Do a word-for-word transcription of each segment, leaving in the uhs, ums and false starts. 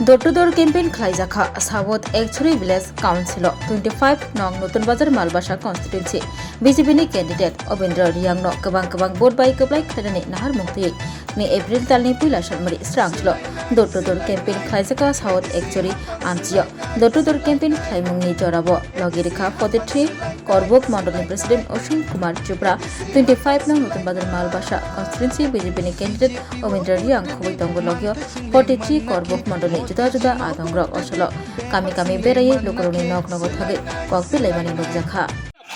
Door to door campaign khlaijakha South Ekchuri Village Council o twenty five nong Nutun Bazar Malbasa constituency B J P ni candidate Obendra Riang no kwbang kwbang vote bai kwplai khlainani naharmung twi ni April talni puila salmari srangchlo door to door campaign khlaijakha South Ekchuri amchio. Door to door campaign khlaimungni jorao logi rikha forty three Korbuk Mondolni President Oshim Kumar Chopra, twenty five nong Nutun Bazar Malbasa constituency B J P ni candidate Obendra Riang khobwi tongo logio forty three Korbuk Mondolni juda juda adongrok osolo kami kami beraiwi lukurokni nok nogo thagwi kok belaimani nukjakha.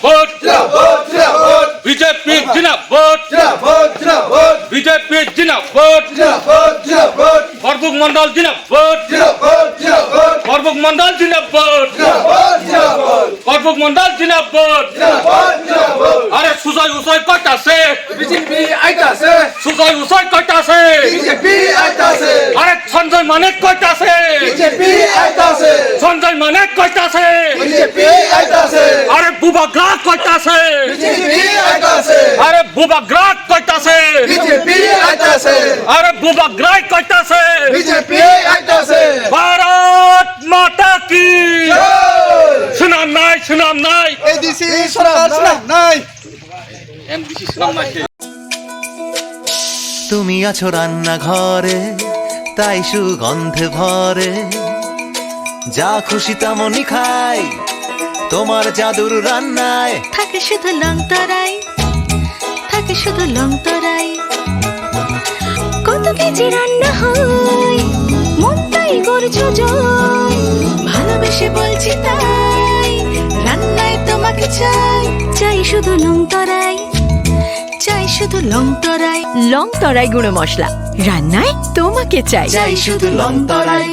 Vote! Jina vote, jina vote. B J P jina vote! Jina vote, jina vote. B J P jina vote! Jina vote, jina vote. Korbuk Mondol jina vote! Jina vote, jina vote. Korbuk Mondol jina vote! Jina vote, jina vote. Korbuk Mondol jina vote! Jina vote, jina vote. Are sujai usai koita se? B J P aita se. Sujai usai koita se? B J P aita se. Are Sanjay Manik koita se? B J P aita se. Sanjay Manik koita se? B J P aita se. Are Bubagra koita se? B J P aita se. Are Bubagra koita se? B J P aita se. Are Bubagra koita se? B J P aita se. Bharat Mata ki! Jai! Swnamnai, swnamnai! A D C sorkar swnamnai! M D C swnamnai! তুমি আছো রান্নাঘরে, তাই সুগন্ধে ভরে। যা খুশি তেমনই খাই, তোমার জাদুর রান্নায়। থাকে শুধু লং তরাই, থাকে শুধু লং তরাই। কত কেজি রান্না হয়, মনটাই করছো জয়। ভালোবেসে বলছি তাই, রান্নায় তোমাকে চাই। চাই শুধু লং তরাই, চাই শুধু লং তরাই। লং তরাই গুঁড়ো মশলা, রান্নায় তোমাকে চাই। চাই শুধু লং তরাই।